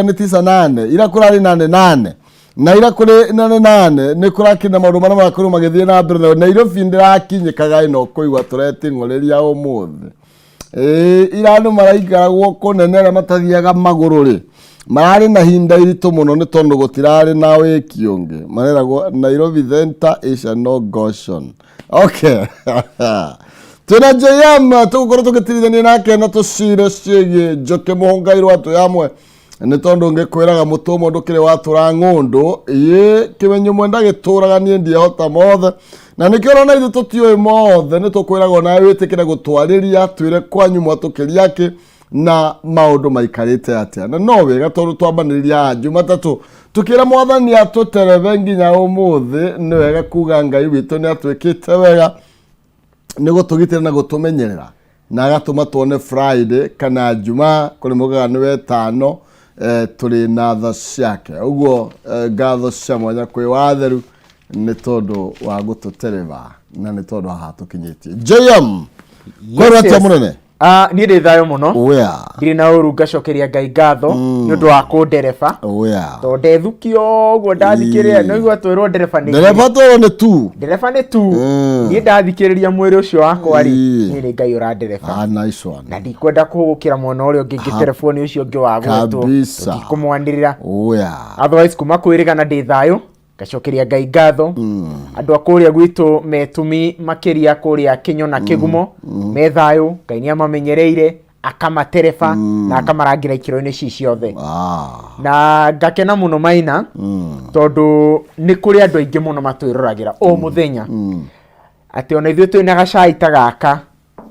Nĩ tisa nane ira kũrarĩ nane nane na ira kũrĩ nane nane nĩ kũrakĩrĩ na maũndũ marĩa marakorwo magĩthiĩ na mbere na Nairobi ndĩrakinyĩkaga ĩno kũigua tũreting'ũrĩria ũmũthĩ. Ĩĩ, ira andũ maraikaragwo kũnene arĩa matathiaga magũrũ rĩ mararĩ na hinda iritũ mũno nĩ tondũ gũtirarĩ na wĩki ũngĩ mareragwo Nairobi Center is a no gotion. Okay, twĩna JM tũgũkorwo tũgĩtirithania nake na tũcire ciĩgiĩ Njoki Mũhũngairwo atũ yamwe nĩ tondũ ngĩkwĩraga mũtũmwo ndũkĩrĩ watũra ng'ũndũ ĩ kĩmenyo mwenda gĩtũraga niĩ ndiehota mothe na nĩkĩo ũrona ithuĩ tũtiũĩ mothe nĩ tũkwĩraga onawe wĩtĩkĩre gũtwarĩria twĩre kwanyu mwatũkĩria kĩ na maũndũ maikarĩte atĩa. Na no wega tondũ twambanĩrĩria haha Jumatatũ tũkĩra Mwathani atũterebe nginya ũmũthĩ, nĩ wega kuga Ngai witũ nĩ atwĩkĩte wega nĩ gũtũgitĩra na gũtũmenyerera na agatũma tuone Friday kana Jumaa kũrĩ mũgaga nĩ wetano tũrĩ na tha ciake. Ũguo ngatho cia mwanya kwĩ watheru nĩ tondũ wa gũtũtereba na nĩ tondũ haha tũkinyĩtie. JM, kwĩrwo atĩa mũnene? Ah, niĩ ndĩ thayũ mũno. Wea. Ndirĩ na ũru, ngacokeria Ngai ngatho nĩ ũndũ wa kũndereba. Wea. Tondũ ndethukio ũguo ndathikĩrĩria nĩ ũigua twĩrwo ndereba nĩ ndereba twĩrwo nĩ tu. Ndereba nĩ tu. Niĩ ndathikĩrĩria mwĩrĩ ũcio wakwa rĩ, niĩ nĩ Ngai ũrandereba. Ah, nice one. Na ndikwenda kũhũgũkĩra mwena ũrĩa ũngĩ ngĩterebwo nĩ ũcio ũngĩ wa gwetwo. Kabisa. Ndikũmwanĩrĩra. Wea. Otherwise kuma kwĩrĩgana ndĩ thayũ, ngacokeria Ngai ngatho. Andũ a kũrĩa gwitũ metũmi makĩria kũrĩa Kĩnyona Kĩgumo me thayũ, Ngai nĩ amamenyereire akamatereba na akamarangĩra ikĩro-inĩ ci ciothe. Na ngakena mũno Maina tondũ nĩ kũrĩ andũ aingĩ mũno matwĩroragĩra o mũthenya, atĩ ona ithuĩ twĩna gacai ta gaka,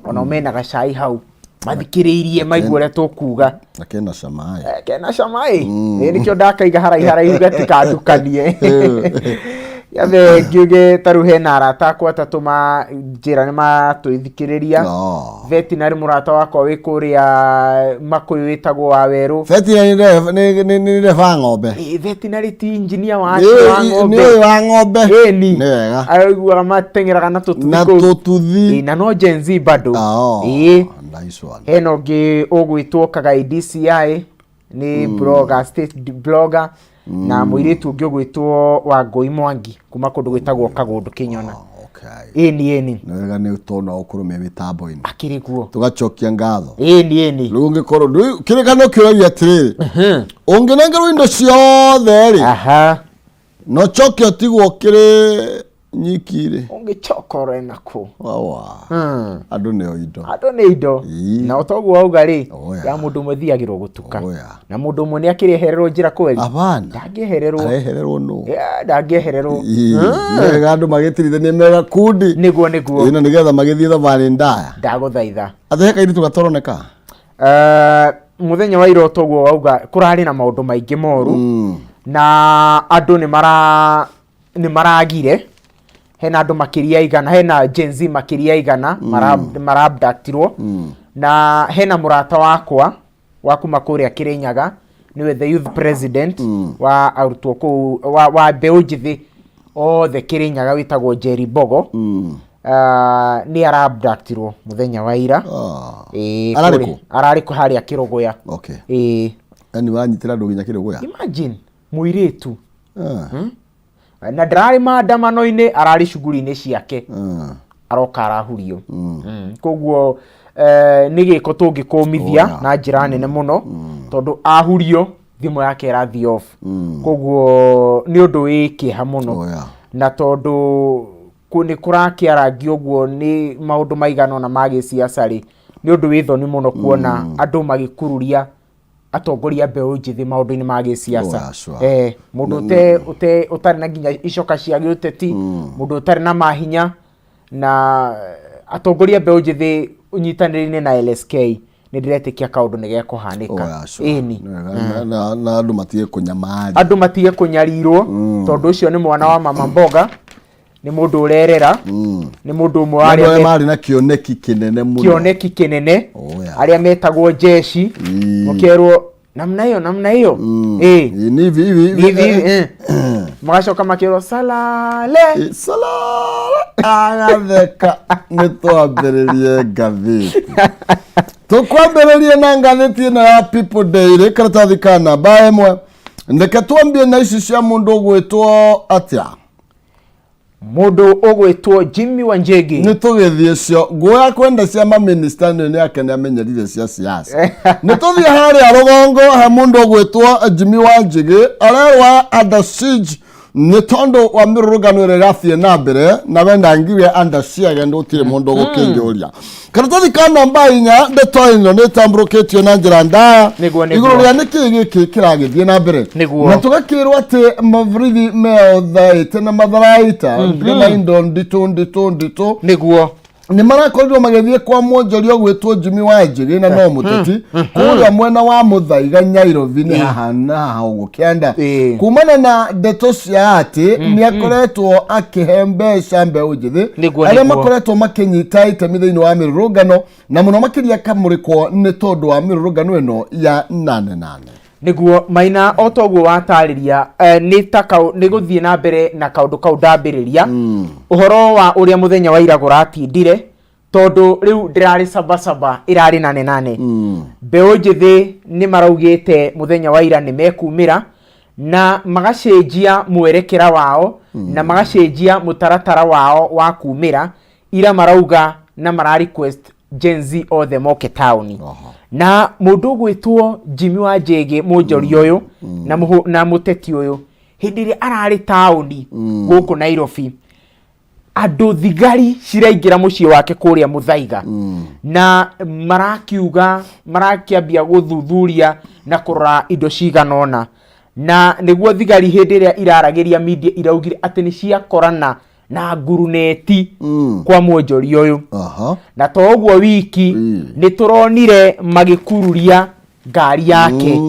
ona mena gacai hau mathikĩrĩirie maigua ũrĩa tũkuga. Na kena cama ĩ. Kena cama ĩ. Ĩ nĩkĩo ndakaiga haraihu haraihu gatikandukanie. Yathe ngiuge ta rĩu hena arata akwa atatũ ma njĩra nĩ matwĩthikĩrĩria. Veterinary mũrata wakwa wĩ kũrĩa Makũyũ wĩtagwo wa Werũ. Veterinary nĩ ndereba ng'ombe. Ĩ, veterinary ti engineer wa acio wa ng'ombe. Nĩ ũyũ wa ng'ombe. Ĩni. Nĩ wega. Araiguaga mateng'eraga na tũtuthi Na kũu. tũtuthi. Ĩ, na no Gen Z bado. Ĩ. Nice one. Hena ũngĩ ũgwĩtwo Kagai DCI nĩ blogger, state blogger, na mũirĩtu ũngĩ ũgwĩtwo Wangũi Mwangi kuma kũndũ gwĩtagwo Kagũndũ Kĩnyona. Okay. Ĩni ĩni. Nĩ wega nĩ tondũ ũkũrũ me mĩtambo-inĩ. Akĩrĩ kuo. Tũgacokia ngatho. Ĩni ĩni. Rĩu ũngĩkorwo rĩu kĩrĩkanĩro kĩũragia atĩrĩrĩ, ũngĩnengerwo indo ciothe rĩ, na ũcoke ũtigwo kĩrĩ nyiki rĩ, Ũngĩcoka nakũ? Wawa. Andũ nĩo indo. Andũ nĩ indo. Na ũtoguo wauga rĩ, Oh, yeah. ya mũndũ ũmwe thiagĩrwo gũtuka. Oh, yeah. Na mũndũ ũmwe nĩ akĩrehererwo njĩra kweli? Hapana. Ndangĩehererwo. Arehererwo nũ? Yeah, ndangĩehererwo. Nĩ wega andũ magĩtirithanie mega kundi. Nĩguo nĩguo. Ĩ, na nĩgetha magĩthiĩ thabarĩ ndaya. Ndagũthaitha. Atĩ he kairĩtu gataroneka? Mũthenya wa iroto ũguo wauga kũrarĩ na maũndũ maingĩ moru na andũ nĩ mara nĩ maragire hena andũ makĩria igana, hena Gen Z makĩria igana mara abductirwo. Na hena mũrata wakwa wa kuma kũrĩa Kĩrĩnyaga, nĩwe the youth president wa arutwo kũu wa mbeũ njĩthĩ othe Kĩrĩnyaga, wĩtagwo Jerry Bogo. Nĩ ara abductirwo mũthenya wa ira. Ĩĩ, Ararĩ kũrĩa- kũ? Ararĩ kũ harĩa Kĩrũgũya. Ĩĩ. Yaani wanyitĩra andũ nginya Kĩrũgũya? Imagine mũirĩtu. Na ndararĩ maandamano-inĩ, ararĩ cuguri-inĩ ciake. Aroka arahurio. Koguo nĩ gĩko tũngĩkũmithia na njĩra nene mũno tondũ ahurio thimũ yake ĩrathiĩ off. Koguo nĩ ũndũ wĩ kĩeha mũno. Na tondũ nĩ kũrakĩarangio ũguo nĩ maũndũ maigana ũna ma gĩciaca rĩ, nĩ ũndũ wĩ thoni mũno kuona andũ magĩkururia atongoria mbeũ njĩthĩ maũndũ-inĩ ma gĩciaca. Oh, yeah, sure. Mũndũ ũtarĩ na nginya icoka cia gĩũteti, mũndũ ũtarĩ na mahinya, na atongoria mbeũ njĩthĩ ũnyitanĩri-inĩ na LSK, nĩ ndĩretĩkia kaũndũ nĩ gekũhanĩka. Oh, yeah, sure. Ĩni. Nĩ wega. Na andũ matige kũnyamaria. Andũ matige kũnyarirwo, tondũ ũcio nĩ mwana wa mama mboga, nĩ mũndũ ũrerera, nĩ mũndũ ũmwe wa Andũ arĩa arĩa marĩ na kĩoneki kĩnene mũno. Kĩoneki kĩnene. Oh, yeah. Arĩa metagwo jeshi mũkerwo namna hiyo namna hiyo. Ĩ, ni hivi hivi hivi. Ni hivi hivi. Magacoka makĩrwo salale. Ĩ, salale agatheka nĩ twambĩrĩrie ngathĩti. Tũkwambĩrĩrie na ngathĩti ĩno ya People Daily, karatathi ka namba 1. Reke twambie na ici cia mũndũ ũgwĩtwo atĩa? Mũndũ ũgwĩtwo Jimmy Wanjigi. Nĩ tũgĩthiĩ cio nguoya kwenda cia maminista nĩ nĩ ake nĩ amenyerire cia siasa. Nĩ tũthiĩ harĩa rũgongo he mũndũ ũgwĩtwo Jimmy Wanjigi arerwa under siege nĩ tondũ wa mĩrũrũngano ĩrĩa ĩrathiĩ na mbere na we ndangiuge under siege nĩ gũtirĩ mũndũ ũgũkĩnjũria. Karatathi ka namba 4, ndeto ĩno nĩ ĩtambũrũkĩtio na njĩra ndaya Nĩguo. igũrũ rĩa nĩkĩĩ gĩkĩ kĩragĩthiĩ na mbere. Na tũgakĩrwo atĩ maborithi meothaĩte na matharaita na indo nditũ nditũ nditũ. Nĩ marakorirwo magĩthiĩ kwa mwonjoria ũgwĩtwo Jimmy Wanjigi na no mũteti kũrĩa mwena wa Mũthaiga Nyairobi nĩ haha na haha ũguo kĩanda, kumana na ndeto cia atĩ nĩ akoretwo akĩhe mbeca mbeũ njĩthĩ arĩa makoretwo makĩnyita itemi thĩinĩ wa mĩrũrũngano, na mũno makĩria kamũrĩkwo nĩ tondũ wa mĩrũrũngano ĩno ya nane nane. Nĩguo Maina, o toguo watarĩria, nĩ ta nĩ gũthiĩ na mbere na kaũndũ kau ndambĩrĩria ũhoro wa ũrĩa mũthenya wa ira kũratindire, tondũ rĩu ndĩrarĩ sabasaba, ĩrarĩ nane nane. Mbeũ njĩthĩ nĩ maraugĩte mũthenya wa ira nĩ mekumĩra na magacenjia mwerekera wao na magacenjia mũtaratara wao wa kumĩra. Ira marauga na mara request Gen Z othe moke taũni. Na mũndũ ũgwĩtwo Jimmy Wanjigi, mũnjori ũyũ na mũteti ũyũ, hĩndĩ ĩrĩa ararĩ taũni gũkũ Nairobi, andũ thigari ciraingĩra mũciĩ wake kũrĩa Mũthaiga na marakiuga marakĩambia gũthuthuria na kũrora indo cigana ũna. Na nĩguo thigari hĩndĩ ĩrĩa iraragĩria media iraugire atĩ nĩ ciakorana na nguruneti kwa mwonjori ũyũ. Na to ũguo wiki, nĩ tũronire magĩkururia ngari yake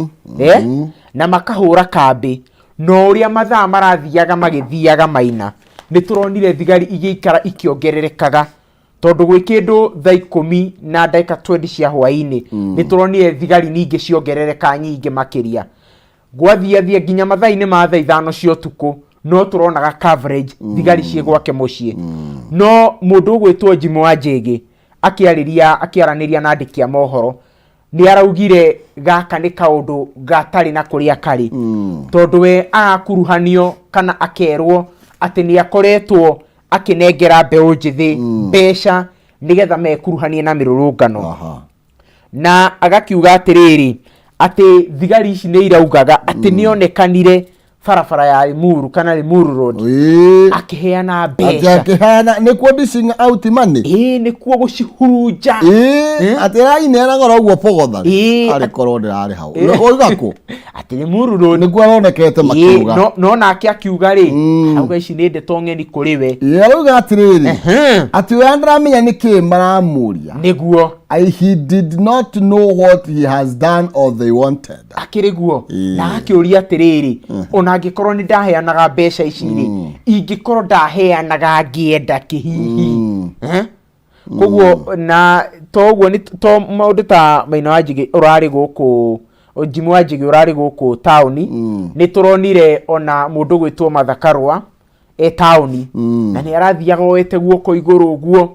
na makahũra kambĩ. No ũrĩa mathaa marathiaga magĩthiaga, Maina, nĩ tũronire thigari igĩikara ikĩongererekaga, tondũ gwĩ kĩndũ thaa 10:20 cia hwaĩ-inĩ nĩ tũronire thigari ningĩ ciongerereka nyingĩ makĩria. Gwathiathia nginya mathaa-inĩ ma thaa 5 cia ũtukũ no tũronaga coverage thigari ciĩ gwake mũciĩ. No mũndũ ũgwĩtwo Jimmy Wanjigi akĩaranĩria na andĩki a mohoro nĩ araugire gaka nĩ kaũndũ gatarĩ na kũrĩa karĩ, tondũ we arakuruhanio kana akerwo atĩ nĩ akoretwo akĩnengera mbeũ njĩthĩ mbeca nĩgetha mekuruhanie na mĩrũrũngano. Na agakiuga atĩrĩrĩ, atĩ thigari ici nĩ iraugaga atĩ nĩ onekanire barabara ya Limuru kana Limuru Road akĩheana Atĩ mbeca. Akĩheana nĩkuo dishing out money. Ĩĩ, nĩkuo gũcihurunja. Atĩ araineraga oro ũguo pogotha. Arĩ korwo ndĩrarĩ hau oiga kũ? Atĩ Limuru Road nĩkuo aronekete makiuga. No nake akiuga rĩ, auga ici nĩ ndeto ng'eni kũrĩ we. Arauga atĩrĩrĩ, atĩ we ndaramenya nĩkĩ maramũria. He did not know what he has done or they wanted. Akĩrĩ guo. Na akĩũria atĩrĩrĩ, ona angĩkorwo nĩ ndaheanaga mbeca ici rĩ, ingĩkorwo ndaheanaga ngĩenda kĩhihi? Eh? Koguo na to ũguo nĩ to maũndũ ta Maina wa Njigi ũrarĩ gũkũ, Jimmy wa Njigi ũrarĩ gũkũ taũni, nĩ tũronire ona mũndũ gwĩtwo Martha Karũa e taũni na nĩ arathiaga oete guoko igũrũ ũguo,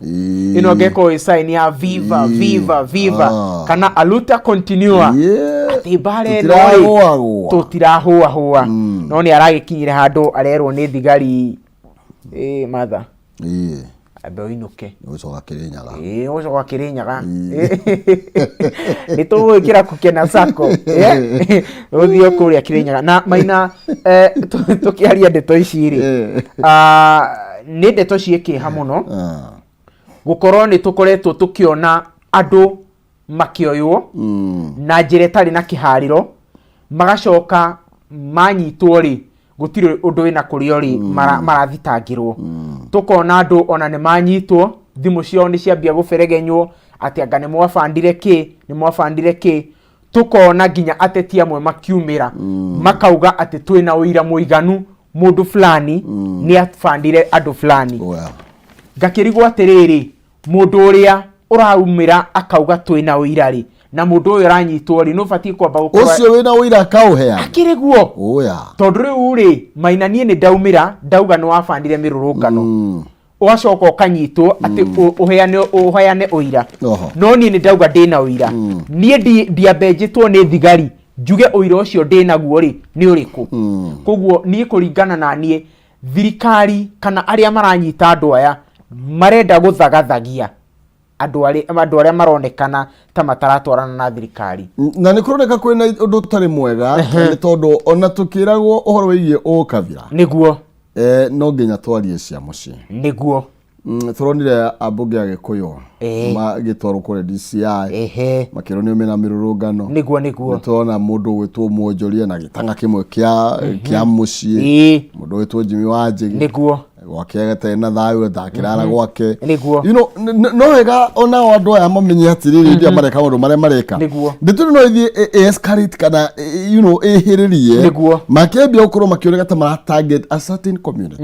Ĩno angĩkorwo ĩ sign ya viva viva viva kana aluta continua, atĩ mbara ĩno rĩ tũtirahũahũa. Tũtirahũahũa. No nĩ aragĩkinyire handũ arerwo nĩ thigari, Martha, ambe ũinũke. Gũcoka Kĩrĩnyaga. Ĩĩ, ũgũcoka Kĩrĩnyaga, nĩ tũgũgĩkĩra kũkena sako ũthiĩ kũrĩa Kĩrĩnyaga. Na Maina, tũkĩaria ndeto ici rĩ, nĩ ndeto ciĩ kĩeha mũno gũkorwo nĩ tũkoretwo tũkĩona andũ makĩoywo na njĩra ĩtarĩ na kĩharĩro, magacoka manyitwo rĩ, gũtirĩ ũndũ wĩna kũrĩa ũrĩ marathitangĩrwo. Tũkona andũ ona nĩ manyitwo, thimũ ciao nĩ ciambia gũberegenywo atĩ anga nĩ mwabandire kĩ, nĩ mwabandire kĩ. Tũkona nginya ateti amwe makiumĩra makauga atĩ twĩna ũira mũiganu mũndũ fulani nĩ abandire andũ fulani. Well. Ngakĩrigwo atĩrĩrĩ, mũndũ ũrĩa ũraumĩra akauga twĩna ũira rĩ, na mũndũ ũyũ ũranyitwo rĩ, nĩ ũbatiĩ kwamba gũkorwo ũcio wĩna ũira akaũheana. Akĩrĩ guo. Oya. Tondũ rĩu rĩ, Maina, niĩ nĩ ndaumĩra ndauga nĩ wabandire mĩrũrũngano. Ũgacoka ũkanyitwo atĩ ũheane ũira. Oho. No niĩ nĩ ndauga ndĩna ũira. Niĩ ndiambenjĩtwo nĩ thigari njuge ũira ũcio ndĩnaguo rĩ nĩ ũrĩkũ. Koguo niĩ kũringana na niĩ, thirikari kana arĩa maranyita andũ aya marenda gũthagathagia andũ arĩa maronekana ta mataratwarana na thirikari. Na nä kå roneka kwä na å ndå å tarä mwega, nä tondå ona tå kä ragwo å horo wä giä å kabira, no nginya twarie cia må ciä. Tũronire ambunge a Gĩkũyũ magĩtwarwo kũrĩa DCI, makĩrwo nĩo mena mĩrũrũngano. Nĩguo nĩguo. Nĩtũrona mũndũ ũgwĩtwo Mwonjoria na gĩtanga kĩmwe kĩa mũciĩ, mũndũ ũgwĩtwo Jimmy Wanjigi gwake gatarĩ na thayũ, ndakĩrara gwake. No wega onao andũ aya mamenye atĩrĩrĩ, hĩndĩ ĩrĩa mareka maũndũ marĩa mareka, ndeto ĩno no ĩthiĩ ĩ-escalate kana ĩhĩrĩrie, makĩambia gũkorwo makĩoneka ta mara target a certain community,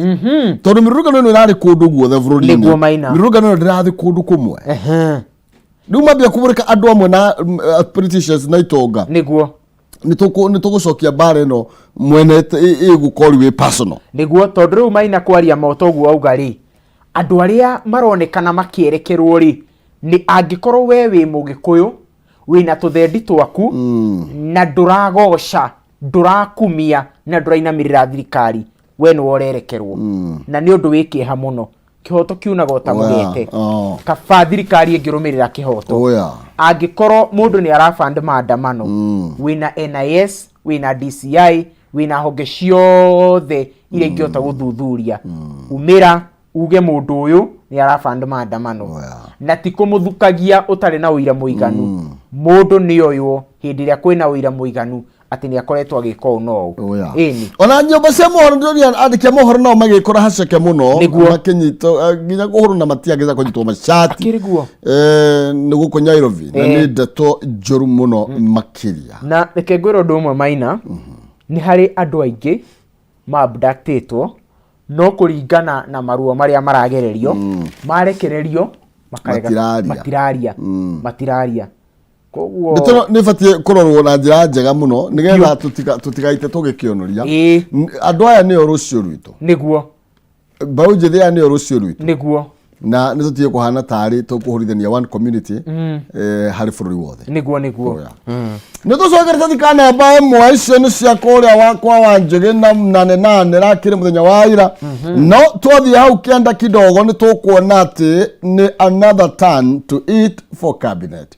tondũ mĩrũrũngano ĩno ĩrarĩ kũndũ guothe bũrũri-inĩ. Nĩguo, Maina. Mĩrũrũngano ĩno ndĩrathiĩ kũndũ kũmwe. Rĩu mambia kũmũrĩka andũ amwe na politicians na itonga, nĩ tũgũcokia mbara ĩno mwene ĩgũkorwo wĩ personal. Nĩguo, tondũ rĩu Maina, kwaria moto ũguo auga rĩ, andũ arĩa maronekana makĩerekerwo rĩ, nĩ angĩkorwo we wĩ Mũgĩkũyũ, wĩna tũthendi twaku, na ndũragoca, ndũrakumia na ndũrainamĩrĩra thirikari, we nĩwe ũrerekerwo. Na nĩ ũndũ wĩ kĩeha mũno, kĩhoto kiunaga o ta mũgete. Kaba thirikari ĩngĩrũmĩrĩra kĩhoto. Angĩkorwo mũndũ nĩ araband maandamano, wĩna NIS, wĩna DCI, wĩna honge ciothe iria ingĩhota gũthuthuria, umĩra uge mũndũ ũyũ nĩ araband maandamano. Na ti kũmũthukagia ũtarĩ na ũira mũiganu. Mũndũ nĩ oywo hĩndĩ ĩrĩa kwĩna ũira mũiganu atĩ nĩ akoretwo agĩka ũũ na ũũ. Ĩni. Ona nyũmba cia mohoro, ndĩronire andĩki a mohoro nao magĩkora haceke mũno. Makĩnyitwo, nginya kũhũrwo na matiangĩza kũnyitwo macati. Akĩrĩ guo. Nĩ gũkũ Nairobi, na nĩ ndeto njũru mũno makĩria. Na reke ngwĩre ũndũ ũmwe, Maina, nĩ harĩ andũ aingĩ ma abductĩtwo, no kũringana na maruo marĩa maragererio, marekererio makarega. Matiraria. Matiraria, matiraria, koguo Ndeto ĩno nĩ ĩbatiĩ kũrorwo na njĩra njega mũno nĩgetha tũtigaite tũgĩkĩonoria. Andũ aya nĩo rũciũ rwitũ. Mbaũ njĩthĩ aya nĩo rũciũ rwitũ. Na nĩ tũtige kũhana tarĩ tũkũhũrithania one community harĩ bũrũri wothe. Nĩguo nĩguo. Nĩ tũcoke karatathi ka namba 1, icio nĩ cia kũrĩa wa kwa Wanjĩgĩ na nane nane rakĩrĩ mũthenya wa ira. No twathiĩ hau kĩanda kidogo nĩ tũkuona atĩ nĩ another turn to eat for cabinet,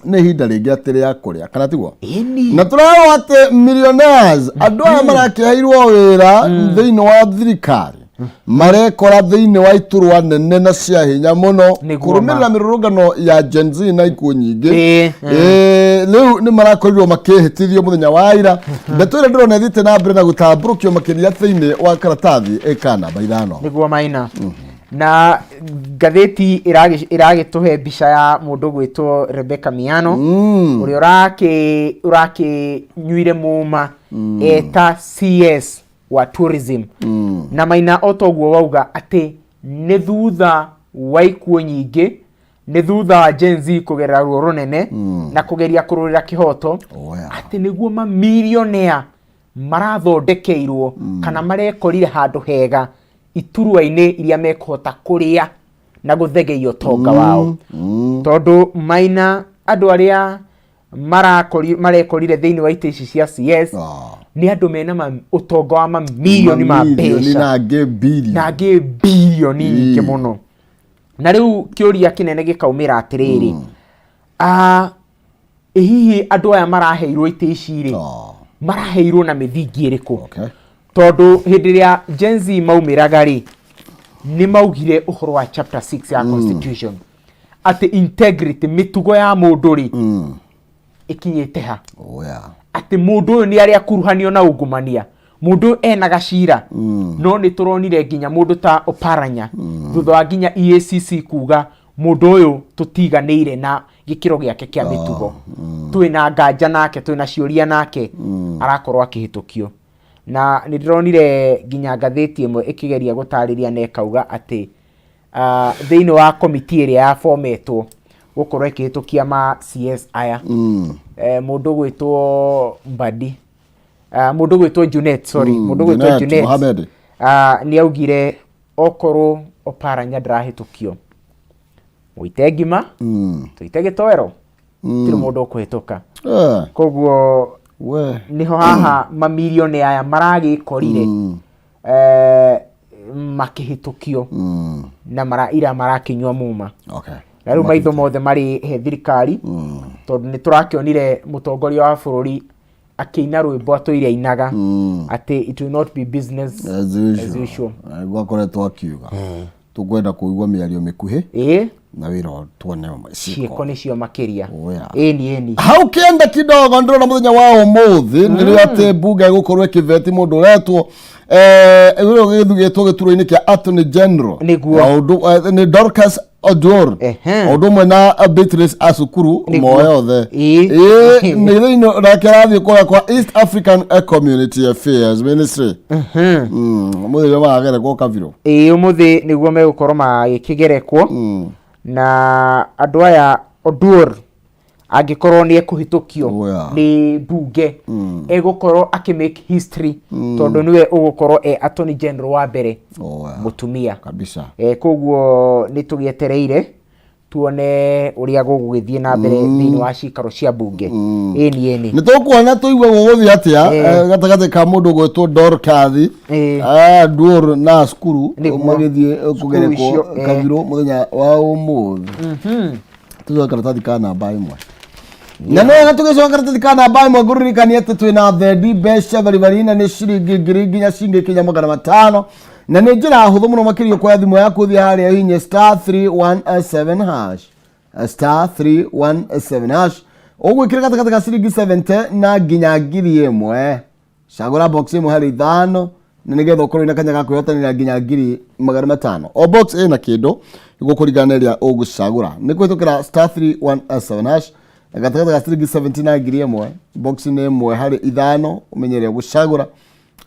nĩ ihinda rĩngĩ atĩ rĩa kũrĩa, kana tiguo? Ĩni. Na tũrerwo atĩ millionaires, andũ aya marakĩheirwo wĩra thĩinĩ wa thirikari, marekora thĩinĩ wa iturwa nene na cia hinya mũno, kũrũmĩrĩra mĩrũrũngano ya Gen Z na ikuũ nyingĩ. Rĩu nĩ marakorirwo makĩhĩtithio mũthenya wa ira. Ndeto ĩrĩa ndĩrona ĩthiĩte na mbere na gũtambũrũkio makĩria thĩinĩ wa karatathi ka namba 5. Nĩguo, Maina, na ngathĩti ĩragĩtũhe mbica ya mũndũ gwĩtwo Rebecca Miano, ũrĩa ũrakĩnyuire mũma eta CS wa tourism. Na Maina, o toguo wauga atĩ nĩ thutha wa ikuũ nyingĩ, nĩ thutha wa Gen Z kũgerera ruo rũnene na kũgeria kũrũĩra kĩhoto, atĩ nĩguo mamilionea marathondekeirwo kana marekorire handũ hega iturwa-inĩ iria mekũhota kũrĩa na gũthegeia ũtonga wao. Tondũ Maina, andũ arĩa marekorire thĩinĩ wa itĩ ici cia CS nĩ andũ mena ũtonga wa mamirioni ma Mamirioni mbeca. Na angĩ birioni. Na angĩ birioni nyingĩ mũno. Na rĩu kĩũria kĩnene gĩkaumĩra atĩrĩrĩ, ĩ hihi andũ aya maraheirwo itĩ ici rĩ, maraheirwo na mĩthingi ĩrĩkũ? Tondũ hĩndĩ ĩrĩa Gen Z maumĩraga rĩ, nĩ maugire ũhoro wa chapter 6 ya constitution, atĩ integrity, mĩtugo ya mũndũ rĩ, ĩkinyĩte ha, atĩ mũndũ ũyũ nĩ arĩa akuruhanio na ungumania, mũndũ ũyũ ena gacira. No nĩ tũronire nginya mũndũ ta Oparanya, thutha wa nginya EACC kuga mũndũ ũyũ tũtiganĩire na gĩkĩro gĩake kĩa mĩtugo, twĩna nganja nake, twĩna ciũria nake, arakorwo akĩhĩtũkio. Na nĩ ndĩronire nginya ngathĩti ĩmwe ĩkĩgeria gũtarĩria na ĩkauga atĩ thĩinĩ wa komiti ĩrĩa yabometwo gũkorwo ĩkĩhĩtũkia ma CS aya, mũndũ gwĩtwo Mbadi, mũndũ gwĩtwo Junet, sorry, mũndũ gwĩtwo Junet Junet Mohamed. Nĩ augire Okorwo Oparanya ndarahĩtũkio, mũite ngima, tũite gĩtoero, tirĩ mũndũ ũkũhĩtũka. Koguo We. Nĩho haha mamirioni aya maragĩkorire makĩhĩtũkio na mara, ira marakĩnyua muma. Na rĩu maitho mothe marĩ he thirikari, tondũ nĩ tũrakĩonire mũtongoria wa bũrũri akĩina rwĩmbo atũire ainaga atĩ it will not be business as usual. As usual. Nĩguo akoretwo akiuga tũkwenda kũigua mĩario mĩkuhĩ na wĩra tuone ciĩko nĩcio makĩria. Oh, yeah. Ĩni ĩni. Hau kĩenda kidogo ndĩrona mũthenya wa ũmũthĩ nĩrĩo atĩ mbunge ĩgũkorwo ĩkĩveti mũndũ ũretwo ũrĩa ũgĩthugĩtwo gĩturwa-inĩ kĩa Attorney General. Nĩguo. O ũndũ nĩ Dorcas Oduor. O ũndũ ũmwe na Beatrice Asukuru. Nĩguo. Moe othe. Ĩĩ. Ĩĩ, nĩ thĩinĩ nake arathiĩ kũrĩa kwa East African Community Affairs Ministry. Mũthĩ ũrĩa maragerekwo kabirũ. Ĩĩ, ũmũthĩ nĩguo megũkorwo magĩkĩgerekwo na andũ aya. Oduor angĩkorwo nĩ ekũhĩtũkio Oh, yeah. nĩ mbunge, egũkorwo akĩ make history, tondũ nĩwe ũgũkorwo e Attorney General wa mbere Oh, yeah. mũtumia. Kabisa. Koguo nĩ tũgĩetereire tuone ũrĩa gũgũgĩthiĩ na mbere thĩinĩ wa cikaro cia mbunge. Ĩni ĩni. Nĩ tũkuona tũigue gũgũthiĩ atĩa gatagatĩ ka mũndũ gwĩtwo Dorcas Duor na cukuru Nĩguo. magĩthiĩ Cukuru kũgerekwo icio, kabirũ mũthenya wa ũmũthĩ. Tũcoke karatathi ka namba 1 na nĩ wega, tũgĩcoka karatathi ka namba 1, ngũririkanie atĩ twĩna thendi mbeca baribari, na nĩ ciringi 1000 nginya cingĩ kinya 500, na nĩ njĩra hũthũ mũno makĩria. Kuoya thimũ yaku, ũthiĩ harĩa hihinye *317#, *317#, ũgwĩkĩra gatagatĩ ka ciringi 70 na nginya 1000. Cagũra box 1 harĩ 5 na nĩgetha ũkorwo na kanya ga kwĩhotanĩra nginya 500,000. O box ĩna kĩndũ gũkũringana na ĩrĩa ũgũcagũra. Nĩ kũhĩtũkĩra *317#, gatagatĩ ga ciringi 70 na 1000, box nĩ 1 harĩ 5, ũmenye ĩrĩa ũgũcagũra,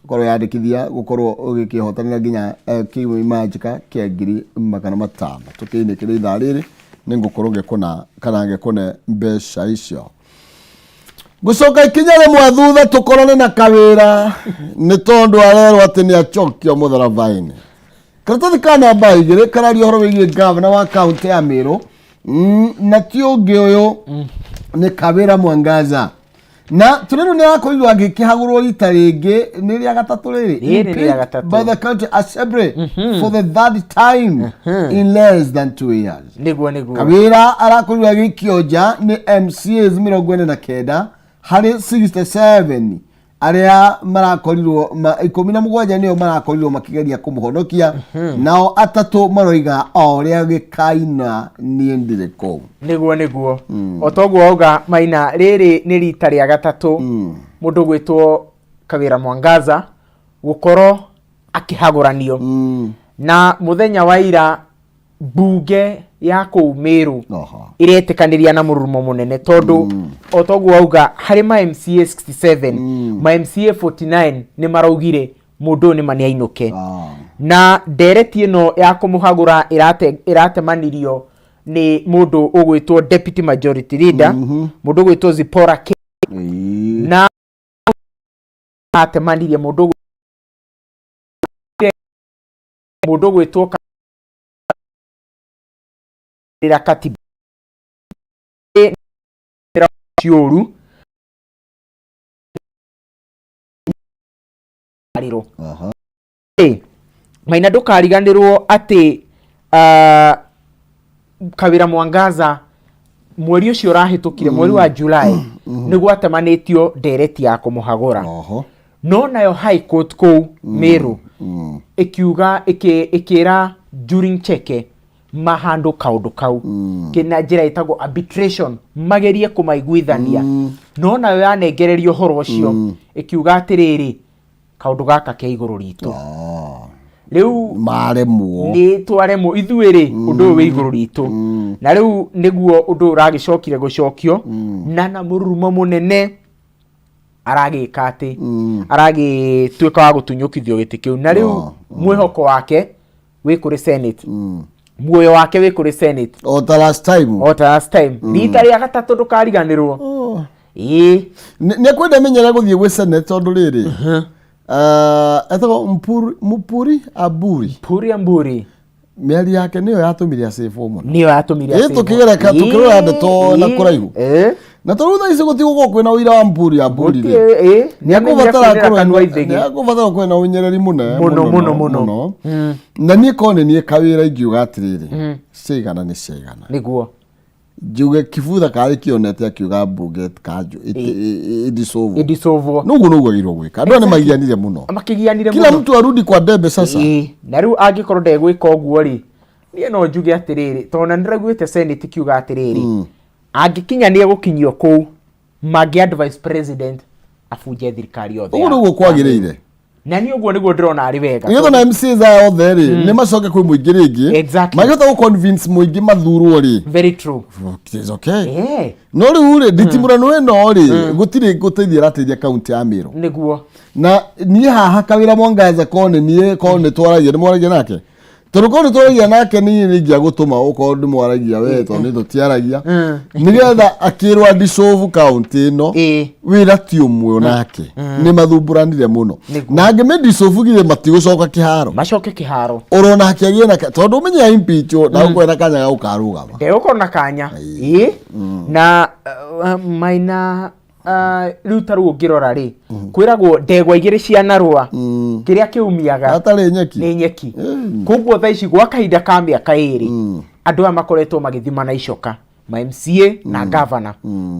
ũkorwo yandĩkithia gũkorwo ũgĩkĩhotanĩra nginya kĩmanjĩka kĩa 500,000. Tũkĩinĩkĩria ithaa rĩrĩ, nĩ ngũkorwo ngĩkũna kana ngĩkũne mbeca icio. Gũcoka ikinya rĩmwe thutha, tũkorane na kawĩra, nĩ tondũ arerwo atĩ nĩ acokio mũtharaba-inĩ. Karatathi ka namba 2 kararia ũhoro wĩgiĩ gavana wa kaũntĩ ya Meru, na ti ũngĩ ũyũ nĩ Kawĩra Mwangaza, na tũrĩrũ nĩ arakorirwo agĩkĩhagũrwo rita rĩngĩ, nĩ rĩa gatatũ rĩrĩ. Rĩrĩ nĩ rĩa Impeached gatatũ. by the county assembly for the third time in less than 2 years. Nĩguo. Kawĩra arakorirwo agĩikio nja nĩ MCAs 49 harĩ 67 arĩa marakorirwo 17 nĩo marakorirwo makĩgeria kũmũhonokia, nao atatũ maroiga o ũrĩa gĩkaina, niĩ ndirĩ kũu. Nĩguo, o toguo wauga, Maina, rĩrĩ nĩ rita rĩa gatatũ mũndũ gwĩtwo Kawĩra Mwangaza gũkorwo akĩhagũranio, na mũthenya wa ira mbunge ya kũu Meru iretĩkanĩria na mũrurumo mũnene, tondũ o toguo wauga, harĩ ma MCA 67, ma MCA 49 nĩ maraugire mũndũ ũyũ nĩ ma nĩ ainũke. Na ndereti ĩno ya kũmũhagũra ĩratemanirio nĩ mũndũ ũgwĩtwo deputy majority leader, mũndũ ũgwĩtwo Zipporah K. Na atemanirie mũndũ ũgwĩtwo katiba ciũru rĩro. Maina, ndũkariganĩrwo atĩ Kawĩra Mwangaza mweri ũcio ũrahĩtũkire, mweri wa July, nĩ gwatemanĩtio ndereti ya kũmũhagũra. No nayo High Court kũu Meru ĩkiuga ĩkĩra During Cheke mahandũ kaũndũ kau na njĩra ĩtagwo arbitration, magerie kũmaiguithania. No nayo yanengereria ũhoro ũcio, ĩkiuga atĩrĩrĩ, kaũndũ gaka ke igũrũ ritũ. Rĩu maremwo. Nĩ twaremwo ithuĩ rĩ, ũndũ ũyũ wĩ igũrũ ritũ. Na rĩu nĩguo ũndũ ũyũ ũragĩcokire gũcokio na mũrurumo mũnene, aragĩka atĩ aragĩtuĩka wa gũtunyũkithio gĩtĩ kĩu, na rĩu mwĩhoko wake wĩ kũrĩ Senate, muoyo wake wĩ kũrĩ Senate. O ta last time. O ta last time, rita rĩa gatatũ, ndũkariganĩrwo. Ĩĩ. Nĩ kwenda menyere gũthiĩ gwĩ Senate, tondũ rĩrĩ Etagwo Mpuri Aburi. Puri Amburi. Mĩario yake nĩyo yatũmire acĩbwo mũno. Nĩyo yatũmire Ĩ acĩbwo. tũkĩgereka tũkĩrora ndeto na kũraihu. Ĩ. Na tondũ thaa ici gũtigũkorwo kwĩna ũira wa Mpuri Aburi rĩ. Gũtirĩ, ĩ, nĩamenyire Nĩakũbatara kũinĩra kanua ithĩgĩ. nĩakũbatara kwĩna ũnyereri mũnene Mũno, mũno, mũno. Na niĩ korwo nĩ niĩ kawĩra ingiuga atĩrĩrĩ, ciaigana nĩ ciaigana. Nĩguo. Njuge kibutha karĩ kĩonete akiuga mbunge kanjũ idissolve. Idissolvwo. Noguo noguo agĩrĩirwo gwĩka. Andũ aya nĩ magianire mũno. Makĩgianire Kila mũno. mtu arudi kwa debe sasa. Ĩĩ, na rĩu angĩkorwo ndegwĩka ũguo rĩ, niĩ no njuge atĩrĩrĩ, tondũ na nĩndĩraiguĩte Senate ikiuga atĩrĩrĩ, angĩkinya nĩ egũkinyio kũu, mangĩ advise president abunje thirikari yothe. Ũguo nĩguo kwagĩrĩire. Na niĩ ũguo nĩguo ndĩrona arĩ wega. Nĩgetha na MCAs aya othe rĩ, nĩ macoke kwĩ mũingĩ rĩngĩ. Mangĩhota gũ convince mũingĩ mathurwo rĩ. Very true. It is okay. No rĩu rĩ, nditimũrano ĩno rĩ, gũtirĩ gũteithia ĩrateithia kaunti ya Meru. Nĩguo. Na niĩ haha Kawĩra Mwangaza korwo nĩ niĩ, korwo nĩ twaragia, nĩ mwaragia nake? Tondũ korwo nĩ twaragia nake niĩ nĩ ingĩagũtũma ũkorwo ndĩmwaragia we, tondũ nĩ tũtiaragia. Nĩgetha akĩrwo adissolve kaunti ĩno, wĩra ti ũmwe onake. Nĩ mathumbũranire mũno. Na angĩmĩdissolve githĩ matigũcoka kĩharo. Macoke kĩharo. Ũrona akĩagĩe na tondũ ũmenye ya impeachwo, na ũkorwo na kanya ga gũkarũgama. Ndegũkorwo na kanya. Ĩĩ. Na Maina, rĩu ta rĩu ũngĩrora rĩ, kwĩragwo ndegwa igĩrĩ cianarũa, kĩrĩa kĩumiaga Atarĩ nyeki. Nĩ nyeki. Koguo thaa ici gwa kahinda ka mĩaka 2, andũ aya makoretwo magĩthima na icoka, ma MCA na governor.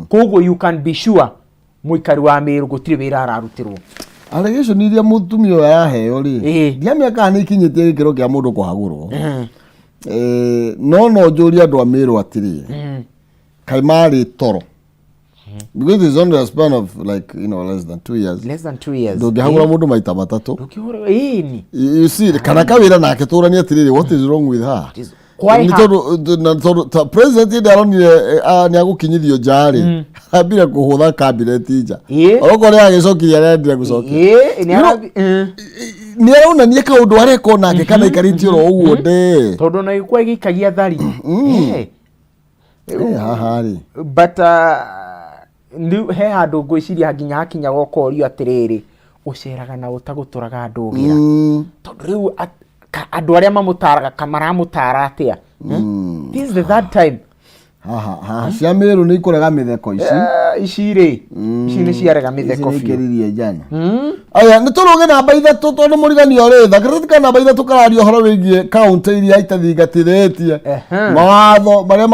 Koguo you can be sure mũikari wa Meru gũtirĩ wĩra ararutĩrwo. Allegation iria mũtumia ũyũ araheo rĩ, ndiamenya kana nĩ ikinyĩtie gĩkĩro kĩa mũndũ kũhagũrwo. No no njũrie andũ a Meru atĩrĩ, kaĩ marĩ toro? Because it's only a span of like, you know, less than 2 years. Less than 2 years. Ndũngĩhagũra mũndũ maita matatũ. Ndũngĩhũra, ĩni. You see, kana kawĩra nake tũranie atĩrĩrĩ, what is wrong with her? Why Nĩ her? tondũ, na tondũ ta president hĩndĩ aronire nĩ agũkinyithio nja rĩ, ambire kũhũtha cabinet nja. Okorwo nĩ agĩcokirie arendire gũcokia. Ĩĩ, nĩ Nĩ aronania kaũndũ areka onake kana aikarĩtie oro ũguo nde. Tondũ ona gĩkwa gĩikagia thari. Haha rĩ. But rĩu he handũ ngwĩciria nginya hakinya gokorio atĩrĩrĩ, ũceraga na ũtagũtũraga ndũgĩra. Tondũ rĩu andũ arĩa mamũtaraga kamaramũtara atĩa? This is the third time. Haha, haha, cia Meru nĩ ikũrega mĩtheko ici. Ici rĩ, ici nĩ ciarega mĩtheko Ici nĩ biũ. ikĩririe njana. Aya, nĩ tũrũge namba 3 tondũ mũriganio rĩ, thakarĩti ka namba 3 kararia ũhoro wĩgiĩ kaũntĩ iria itathingatithĩtie mawatho marĩa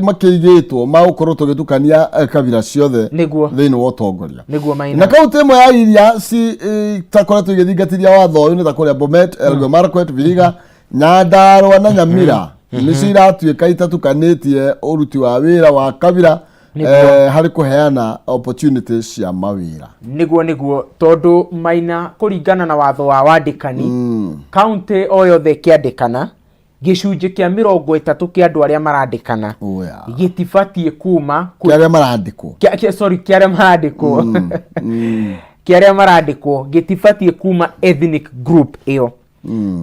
makĩigĩtwo ma gũkorwo tũgĩtukania kabira ciothe thĩinĩ wa ũtongoria. Nĩguo Maina. Na kaũntĩ ĩmwe ya iria citakoretwo igĩthingatithia watho ũyũ nĩ ta kũrĩa Bomet, Elgeyo Marakwet, Vihiga, Nyandarua na Nyamira. Nĩcio iratuĩka itatukanĩtie ũruti wa wĩra wa kabira harĩ kũheana opportunities cia mawĩra. Nĩguo, nĩguo, tondũ Maina kũringana na watho wa wandĩkani, kaũntĩ o yothe ĩkĩandĩkana, gĩcunjĩ kĩa 30 kĩa andũ arĩa marandĩkana gĩtibatiĩ kuma kĩa arĩa marandĩkwo. Sorry, kĩa arĩa marandĩkwo. Kĩa arĩa marandĩkwo gĩtibatiĩ kuma ethnic group ĩyo.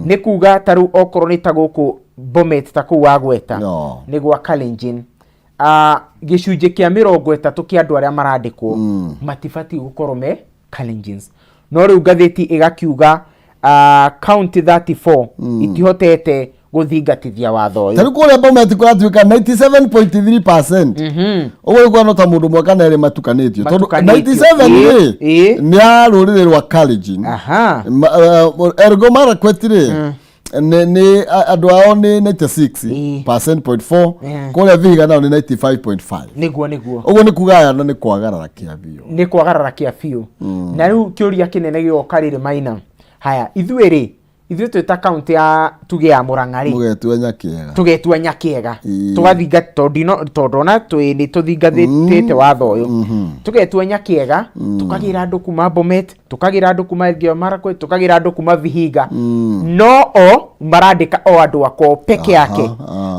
Nĩ kuga ta rĩu okorwo nĩ ta gũkũ Bomet ta kũu wagweta, nĩ gwa Kalenjin. Gĩcunjĩ kĩa 30 kĩa andũ arĩa marandĩkwo matibatiĩ gũkorwo me Kalenjins. No rĩu ngathĩti ĩgakiuga, county 34 itihotete gũthingatithia watho ũyũ. Ta rĩu kũrĩa Bomet kũratuĩka 97.3%. Ũguo nĩ kuona ta mũndũ ũmwe kana erĩ matukanĩtio. Tondũ Matukanĩtio. 97 rĩ, nĩ a rũrĩrĩ rwa Kalenjin. Elgeyo Marakwet rĩ, nĩ andũ ao nĩ ninety-six percent point four. Kũrĩa Vihiga nao nĩ 95.5. Nĩguo, nĩguo. Ũguo nĩ kuga aya nĩ kwagarara kĩa biũ. Nĩ kwagarara kĩa biũ. Na rĩu kĩũria kĩnene gĩgoka rĩrĩ Maina. Haya, ithuĩ rĩ, ithuĩ twĩ ta kaunti ya tuge ya Murang'a rĩ, Mũgetua Nyakĩega. Tũgetua Nyakĩega. Tũgathinga tondũ no, tondũ ona twĩ nĩ tũthingatĩte watho ũyũ. Tũgetua Nyakĩega, tũkagĩra andũ kuma Bomet, tũkagĩra andũ kuma Elgeyo Marakwet, tũkagĩra andũ kuma Vihiga. No o marandĩka o andũ akwao peke yake.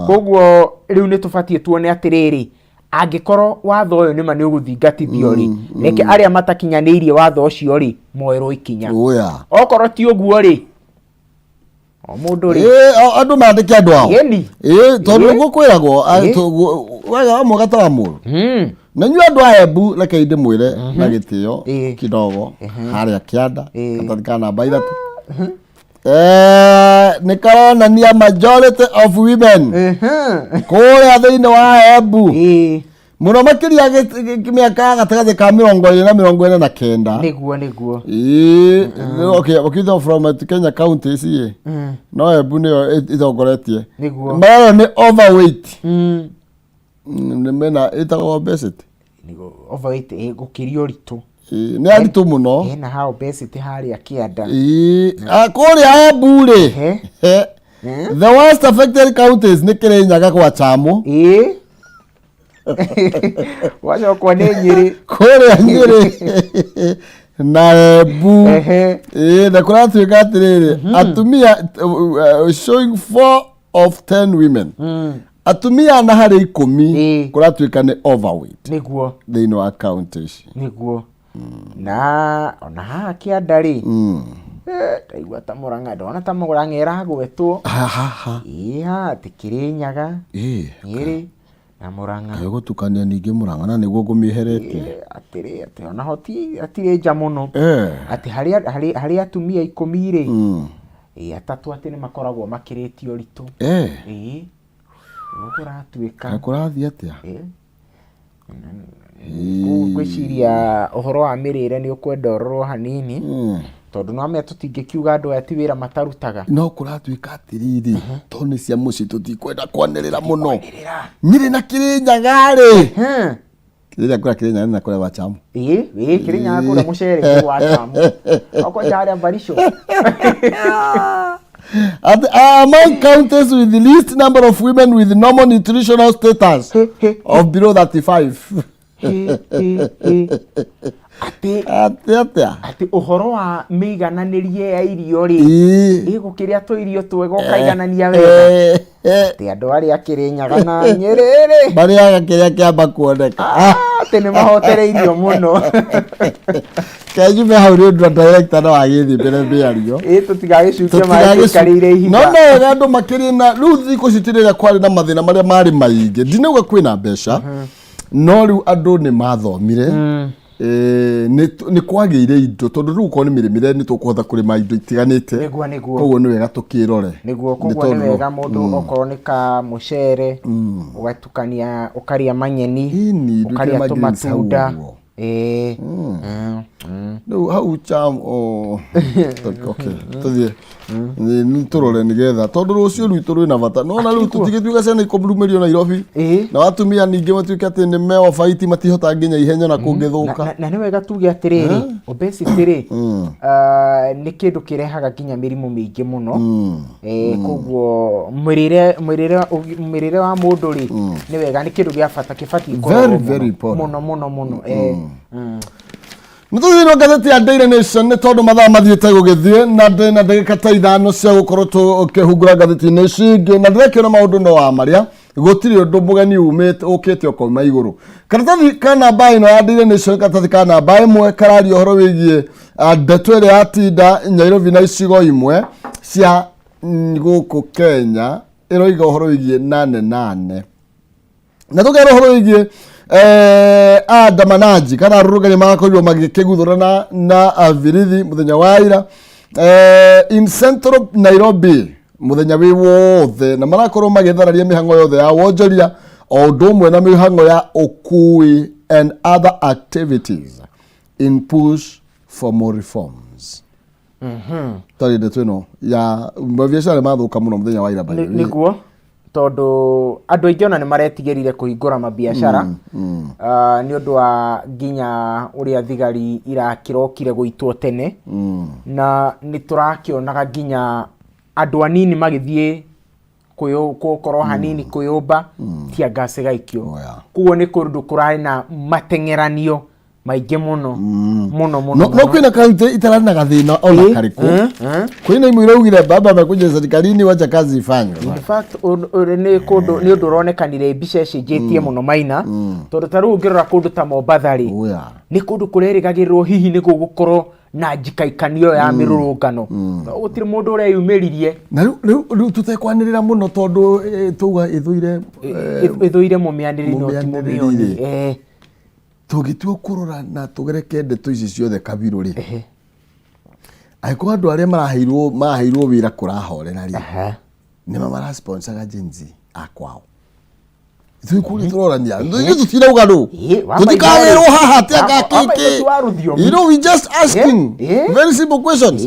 Koguo rĩu nĩ tũbatiĩ tuone atĩrĩrĩ, angĩkorwo watho ũyũ nĩma nĩ ũgũthingatithio rĩ, reke arĩa matakinyanĩirie watho ũcio rĩ, moerwo ikinya. Okorwo ti ũguo rĩ, o mũndũ rĩ. Andũ mandĩke andũ ao. Ĩni. Tondũ nĩguo kwĩragwo, wega wa mwega ta wa mũru. Na inyuĩ andũ a Embu, rekei ndĩmwĩre na gĩtĩo kidogo, harĩa kĩanda karatathi ka namba 3 nĩ karonania majority of women kũrĩa thĩinĩ wa Embu, mũno makĩria mĩaka ya gatagatĩ ka 29 na 49. Nĩguo, nĩguo. Ĩĩ, okay, ũkiuga from Kenya counties ĩ, no Embu nĩyo ĩtongoretie. Mararwo nĩ overweight. Nĩ mena ĩtagwo obesity. Nĩguo, overweight, gũkĩria ũritũ. Ĩĩ, nĩ aritũ mũno. Hena ha obesity harĩa kĩanda. Ĩĩ, kũrĩa Embu rĩ, the worst affected counties nĩ Kĩrĩnyaga gwa Chamu. Wacokwo nĩ Nyĩrĩ. Kũrĩa Nyĩrĩ na Embu. Ĩĩ, na kũratuĩka atĩrĩrĩ, atumia showing 4 of 10 women, atumia 4 harĩ 10, kũratuĩka nĩ overweight thĩinĩ wa county ici. Nĩguo, na ona haha kĩanda rĩ, ndaigua ta Mũrang'a, ndona ta Mũrang'a ĩragwetwo. Ha ha ha. Ĩĩ, haha atĩ Kĩrĩnyaga, Nyĩrĩ na Mũrang'a. Kaĩ gũtukania ningĩ Mũrang'a na nĩguo ngũmĩeheretie. Atĩrĩ, atĩ ona ho ti hatirĩ nja mũno, atĩ harĩ atumia 10 rĩ, 3 atĩ nĩ makoragwo makĩrĩtie ũritũ. Ĩĩ, nĩguo kũratuĩka. Kaĩ kũrathiĩ atĩa? Ngwĩciria ũhoro wa mĩrĩre nĩ ũkwenda ũrorwo hanini, tondũ no amenya tũtingĩkiuga andũ aya ti wĩra matarutaga. No kũratuĩka atĩrĩrĩ, tondũ nĩ cia mũciĩ tũtikwenda kwanĩrĩra mũno. Nyĩrĩ na Kĩrĩnyaga rĩ, Kĩrĩnyaga kũrĩa Kĩrĩnyaga na kũrĩa gwa Chamu. Ĩĩ, ĩĩ, Kĩrĩnyaga kũrĩa mũcere kũu gwa Chamu. Okwanja harĩa Barisho. At, among counties with the least number of women with normal nutritional status of below 35. He, he, he. Atĩ Atĩ atĩa? Atĩ ũhoro wa mĩigananĩrie ya irio rĩ, ĩgũkĩrĩa tũirio twega ũkaiganania wega, atĩ andũ arĩa Kĩrĩnyaga na Nyĩrĩ rĩ, Marĩaga kĩrĩa kĩamba kuoneka. Atĩ nĩ mahotereirio mũno. Kenjume hau nĩ ũndũ director no agĩthiĩ mbere mĩario. Ĩ, tũtigagĩcukie maĩ tũikarĩire ihiga. No no wega andũ makĩrĩ na rĩu thikũ ici ti rĩrĩa kwarĩ na mathĩna marĩa marĩ maingĩ, ndinauga kwĩna mbeca, no rĩu andũ nĩ mathomire. Nĩ kwagĩire indo, tondũ rĩu okorwo nĩ mĩrĩmĩre nĩ tũkũhota kũrĩma indo itiganĩte. Nĩguo, nĩguo. Koguo nĩ wega tũkĩrore. Nĩguo, koguo nĩ wega mũndũ okorwo nĩ ka mũcere ũgatukania, ũkarĩa manyeni, Ĩni, ũkarĩa ndwĩkĩre ma greens hau tũmatunda. ũguo. Ĩĩ. Rĩu hau cham, oh, okay, tũthiĩ. Nĩ tũrore nĩgetha tondũ rũciũ rwitũ rwĩna bata nona rĩu tũtigĩtuĩka ciana ikũrumĩrio Nairobi, na atumia ningĩ matuĩke atĩ nĩ meobaiti, matihota nginya ihenya na kũngĩthũka. Na nĩ wega tuge atĩrĩrĩ, obesity rĩ, nĩ kĩndũ kĩrehaga nginya mĩrimũ mĩingĩ mũno. Koguo mĩrĩre wa mũndũ rĩ, nĩ wega, nĩ kĩndũ gĩa bata kĩbatiĩ Very, kũrorwo very mũno important. mũno mũno mũno. Nĩ tũthiĩ na ngathĩti ya Daily Nation, nĩ tondũ mathaa mathiĩte gũgĩthiĩ na ndĩ na ndagĩka ta 5 cia gũkorwo tũkĩhungura ngathĩti-inĩ ici ingĩ, na ndĩrekĩona maũndũ no wa marĩa gũtirĩ ũndũ mũgeni umĩte ũkĩte ũkauma igũrũ. Karatathi ka namba ĩno ya Daily Nation, karatathi ka namba 1 kararia ũhoro wĩgiĩ ndeto ĩrĩa yatinda Nairobi na icigo imwe cia gũkũ Kenya, ĩroiga ũhoro wĩgiĩ nane nane, na tũkera ũhoro wĩgiĩ andamanaji kana arũrũngani marakorirwo magĩkĩguthũra na birithi mũthenya wa ira in central Nairobi mũthenya wĩ wothe, na marakorwo magĩthararia mĩhang'o yothe ya wonjoria o ũndũ ũmwe na mĩhang'o ya ũkui and other activities in push for more reforms. Tarĩ ndeto ĩno ya mabiacara mathũka mũno mũthenya wa ira, by the way. Nĩguo, tondũ andũ aingĩ ona nĩ maretigĩrire kũhingũra mabiacara nĩ ũndũ wa nginya ũrĩa thigari irakĩrokire gũitwo tene, na nĩ tũrakĩonaga nginya andũ anini magĩthiĩ gũkorwo hanini kwĩyũmba tear gas ĩgaikio. Oh, yeah. Koguo nĩ kũndũ kũrarĩ na mateng'eranio maingĩ mũno mũno mũno. No kwĩna kaunti itararĩ na gathĩna ona karĩkũ. Kwĩna imwe iraugire baba amekuja serikalini, wacha kazi ifanywe. In fact, nĩ kũndũ nĩ ũndũ ũronekanire mbica ĩcenjetie mũno maina, tondũ ta rĩu ũngĩrora kũndũ ta Mombatha rĩ, Oh, yeah. nĩ kũndũ kũrerĩgagĩrĩrwo hihi nĩ gũgũkorwo na njikaikanio ya mĩrũrũngano. No gũtirĩ mũndũ ũreyumĩririe. Na rĩu tũtekwanĩrĩra mũno, tondũ tauga ĩthũire Ĩthũire mũmĩanĩrĩri no ti mũmĩanĩrĩri mũmĩoni. Rĩ. Tũngĩtua kũrora na tũgereke ndeto ici ciothe kabirũ rĩ, angĩkorwo andũ arĩa maraheirwo wĩra kũrahorera rĩ, nĩma marasponsaga Gen Z a kwao. Ithuĩ kũrĩa tũrorania, ithuĩ tũtirauga nũ. Ĩĩ, wamba Tũtikawĩrwo haha atĩ anga wamba kĩkĩ. ithuĩ wa rũthiomi. You know, we just asking Ĩĩ. very simple questions.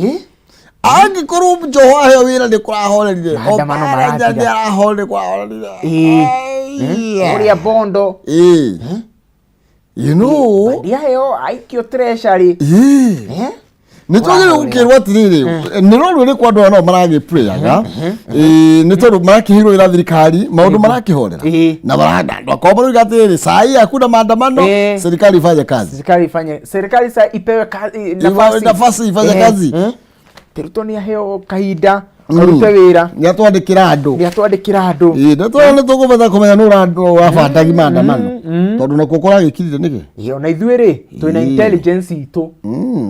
Angĩkorwo Joho aheo wĩra nĩ kũrahorerire, Maandamano Oparanya marathira. nĩ arahorere kũrahorerire. Aya. Ũrĩa Bondo Ĩĩ. You know, ndiaheo aikio treasury. Ĩĩ. Nĩ twagĩrĩirwo gũkĩrwo atĩrĩrĩ, nĩ rũru rũrĩkũ andũ aya nao maragĩprayaga, nĩ tondũ marakĩheirwo wĩra thirikari maũndũ marakĩhorera na andũ akorwo maroiga atĩrĩrĩ, sai hakuna maandamano, serikali ifanye kazi. Serikali ifanye, serikali sa ipewe nafasi. Nafasi ifanye kazi. Ruto nĩ aheo kahinda arute wĩra. Nĩ atwandĩkĩra andũ. Nĩ atwandĩkĩra andũ. Ĩĩ, nĩ tondũ nĩ tũkũbata kũmenya nũ ũrabandagi maandamano, tondũ nakuo kũragĩkirire nĩkĩ. Ĩĩ, ona ithuĩ rĩ twĩna intelligence itũ,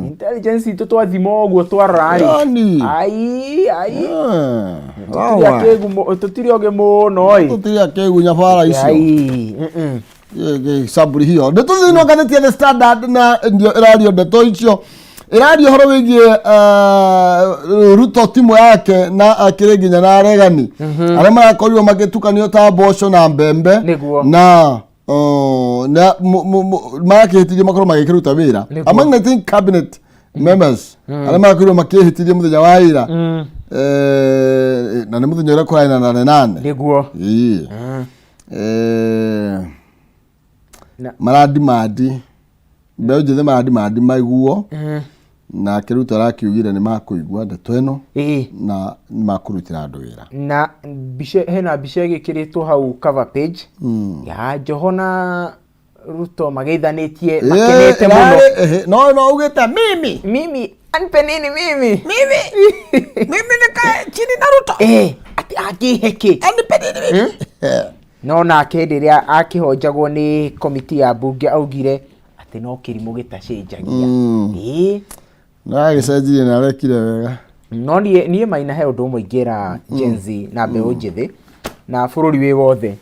intelligence itũ twathima ũguo twarora rĩ, Yani. ai ai, Ah, tũtirĩ sawa. akĩgu tũtirĩ ogĩ mũno ĩ. Tũtirĩ akĩgu nyabara icio. Ai, Samburi hiyo nä tå thä ngathä ya The Standard na ndio ĩrario ndeto icio, ĩraria ũhoro wĩgiĩ Ruto, timu yake na akĩrĩ nginya na aregani arĩa marakorirwo magĩtukanio ta mboco na mbembe. Na na marakĩhĩtithio makorwo magĩkĩruta wĩra. Among 19 cabinet members arĩa marakorirwo makĩhĩtithio mũthenya wa ira, na nĩ mũthenya ũrĩa kũrarĩ na nane nane. Ĩĩ. Maradimandi mbeũ njĩthĩ, maradimandi maiguo, nake Ruto arakiugire nĩ makũigua ndeto ĩno na nĩ makũrutĩra andũ wĩra. Na mbica, hena mbica ĩgĩkĩrĩtwo hau cover page ya Joho na Ruto mageithanĩtie makenete mũno. No ugĩte mimi Mimi anipe nini mimi? Mimi nikae chini na Ruto? Atĩ angĩhe kĩ? Anipe nini mimi? No nake hĩndĩ ĩrĩa akĩhonjagwo nĩ komiti ya mbunge augire atĩ no kĩrimũ gĩtacenjagia. No agĩcenjirie na arekire wega. No niĩ Maina, he ũndũ ũmwe ingĩra Gen Z na mbeũ njĩthĩ na bũrũri wĩ wothe.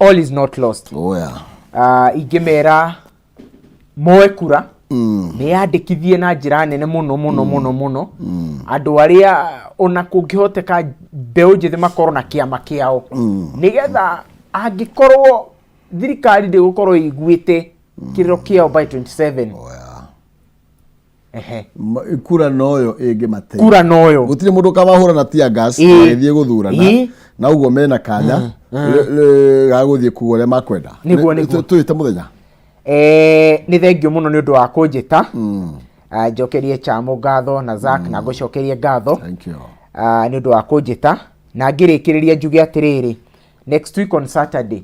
All is not lost. Oh yeah. Ingĩmera moe kura, meyandĩkithie na njĩra nene mũno mũno mũno mũno. Andũ arĩa ona kũngĩhoteka mbeũ njĩthĩ makorwo na kĩama kĩao, nĩgetha angĩkorwo thirikari ndĩgũkorwo ĩiguĩte kĩrĩro kĩao by 27. Oh yeah. Ehe. Kura noyo ĩngĩmateithia. Kura noyo. Gũtirĩ mũndũ ũkamahũra na tear gas magĩthiĩ gũthurana. Na ũguo mena kanya ga gũthiĩ kuga ũrĩa makwenda. Nĩguo. Tũĩte mũthenya. Nĩ thengio mũno nĩ ũndũ wa kũnjĩta. Njokerie Chamo ngatho na Zack na ngũcokerie ngatho. Thank you. Nĩ ũndũ wa kũnjĩta, na ngĩrĩkĩrĩria njuge atĩrĩrĩ, next week on Saturday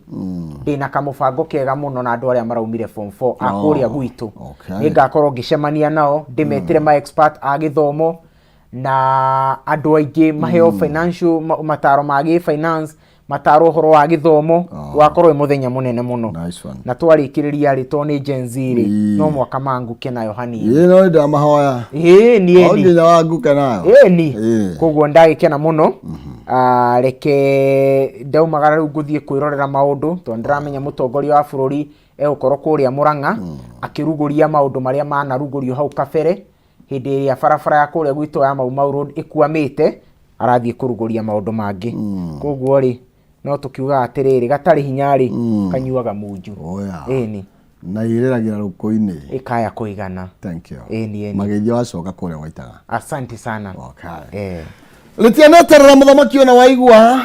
ndĩna kamũbango kega mũno na andũ arĩa maraumire form 4 a kũrĩa gwitũ. Nĩ ngakorwo ngĩcemania nao, ndĩmetĩre ma expert a gĩthomo na andũ aingĩ maheo financial mataro ma gĩ finance, mataro ũhoro wa gĩthomo. Wakorwo wĩ mũthenya mũnene mũno. Nice one. Na twarĩkĩrĩria rĩ, to nĩ Gen Z rĩ, no mwaka manguke nayo hanini. Ĩĩ, no ndamahoya. Ĩĩ, niĩ No ni nginya wanguke nayo. Ĩni. Koguo ndagĩkena mũno. Reke ndaumagara rĩu ngũthiĩ kwĩrorera maũndũ, tondũ ndĩramenya mũtongoria wa bũrũri egũkorwo kũrĩa Mũrang'a akĩrugũria maũndũ marĩa manarugũrio hau kabere, hĩndĩ ĩrĩa barabara ya kũrĩa gwitũ ya Mau Mau Road ĩkwamĩte, arathiĩ kũrugũria maũndũ mangĩ. Koguo rĩ, no tũkiugaga atĩrĩrĩ, gatarĩ hinya rĩ, kanyuaga munju. Oh, yeah. Ĩni. Na irĩragĩra rũkũ-inĩ. Ĩkaya kũigana. Thank you. Ĩni, ĩni. Mageithio wacoka kũrĩa waitaga. Asante sana. Okay. Rĩtianeterera mũthamaki ona waigua,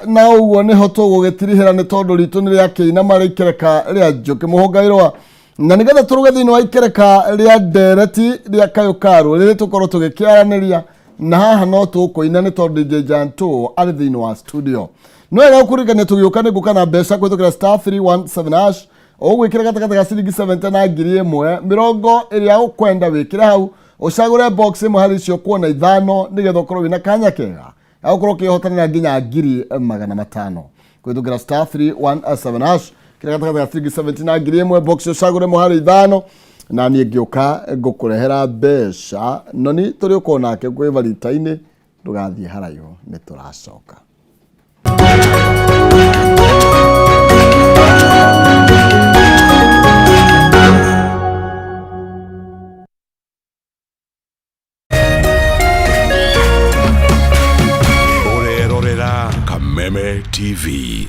na ũguo nĩho tũgũgĩtirihĩra, nĩ tondũ ritũ nĩ rĩa kĩinama rĩa ikereka rĩa njũkĩ mũhũngairwa, na nĩgetha tũrũge thĩinĩ wa ikereka rĩa ndereti rĩa kayũ ka rũrĩrĩ, tũkorwo tũgĩkĩaranĩria na haha no tũkũina, nĩ tondũ DJ Janto arĩ thĩinĩ wa studio. No wega gũkũririkania tũgĩũka nĩ ngũka na mbeca kũhĩtũkĩra *317#. Ũgwĩkĩra gatagatĩ ga ciringi 70 na 1000, mĩrongo ĩrĩa ũkwenda wĩkĩre hau, ũcagũre box ĩmwe harĩ icio kuona ithano, nĩgetha ũkorwo wĩna kanya kega ga gũkorwo ũkĩhotanĩra nginya 500,000 kũhĩtũkĩra *317#. Kĩrĩa gatagatĩ ga ciringi 70 na 1000, box ũcagũre ĩmwe harĩ ithano, na niĩ ngĩũka ngũkũrehera mbeca. Noni tũrĩ ũkorwo nake kwĩ barita-inĩ, ndũgathiĩ haraihu, nĩ tũracoka. Kameme TV.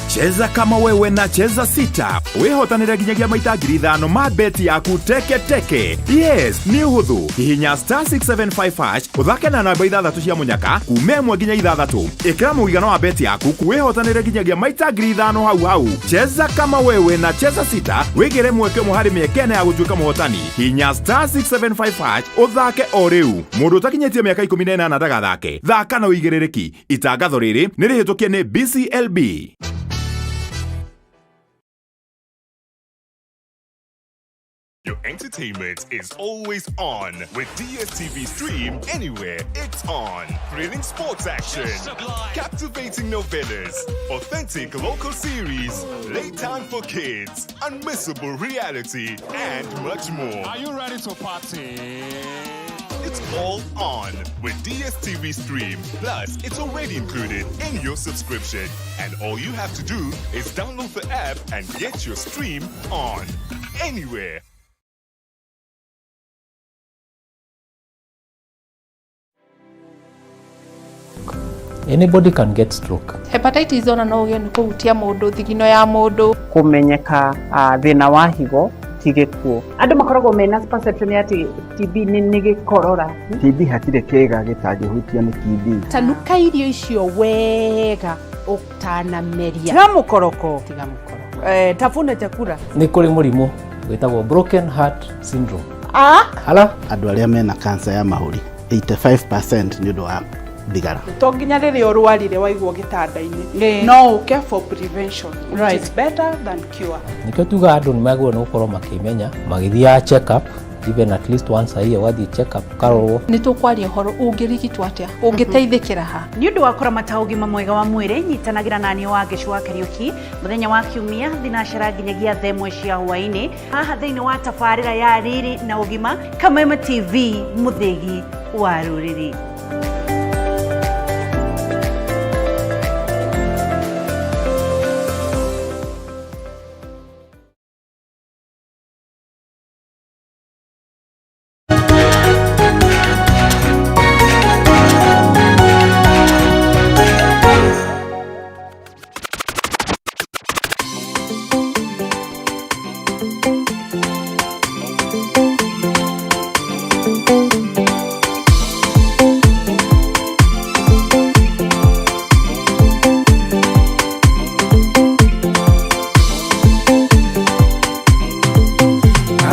Cheza kama wewe na Cheza Sita wihotanire nginyagia maita 5,000 ma beti yaku teke teke. Yes, nĩ ũhũthũ. Hihinya star 675 hash ũthake na namba ithathatũ cia mũnyaka kuma 1 nginya 6. Ĩkĩra mũigana wa beti yaku wihotanire nginyagia maita 5,000 hau hau. Cheza kama wewe na Cheza Sita wĩgĩre mweke ũmwe harĩ mĩeke ĩna ya gũtuĩka mũhotani. Hihinya star 675 hash ũthake o rĩu. Mũndũ ũtakinyĩtie mĩaka 18 ndagathake. Thaka na ũigĩrĩrĩki. Itangatho rĩrĩ nĩ rĩhĩtũkie nĩ BCLB. Your entertainment is always on with DSTV Stream Anywhere. It's on. Thrilling sports action, captivating novellas, authentic local series, late time for kids, unmissable reality, and much more. Are you ready to party? It's all on with DSTV Stream. Plus, it's already included in your subscription. And all you have to do is download the app and get your stream on. Anywhere. Anybody can get stroke. Hepatitis ona no ũgĩe nĩ kũhutia mũndũ, thigino ya mũndũ. Kũmenyeka thĩna wa higo ti gĩkuũ. Andũ makoragwo mena perception ya atĩ TB nĩ gĩkorora. TB hatirĩ kĩga gĩtangĩhutio nĩ TB. Tanuka irio icio wega ũtanameria. Tiga mũkoroko. Tiga mũkoroko. Tafuna chakula. Nĩ kũrĩ mũrimũ wĩtagwo broken heart syndrome. Ah? Hala? Andũ arĩa mena cancer ya mahũri 85% nĩ ũndũ wa thigara. To nginya rĩrĩa ũrwarire waigwo gĩtanda-inĩ, no ũke for prevention, which is better than cure. Nĩkĩo tugaga andũ nĩ magĩrĩirwo nĩ gũkorwo makĩmenya magĩthiaga check up even at least once a year, ũgathiĩ check up ũkarorwo. Nĩ tũkwaria ũhoro ũngĩrigitwo atĩa, ũngĩteithĩkĩra ha. Nĩ ũndũ wa kũramata ũgima mwega wa mwĩrĩ, nyitanagĩra naniĩ wa Ngĩcũ wa Kariũki mũthenya wa Kiumia thinacara nginyagia thaa 1 cia hwaĩ-inĩ haha thĩinĩ wa tabarĩra ya Riri na Ũgima, Kameme TV, mũthĩgi wa rũrĩrĩ.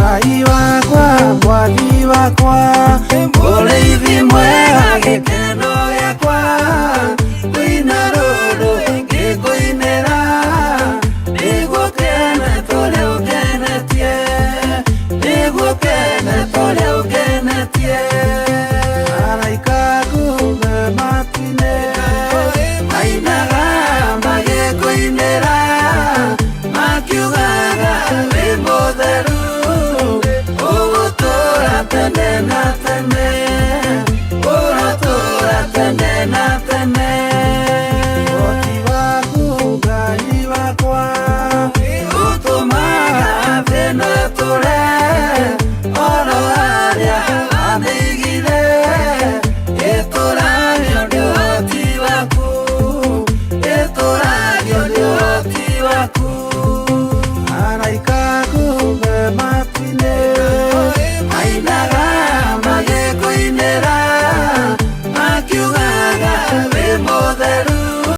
Ai wakwa, mwathi wakwa.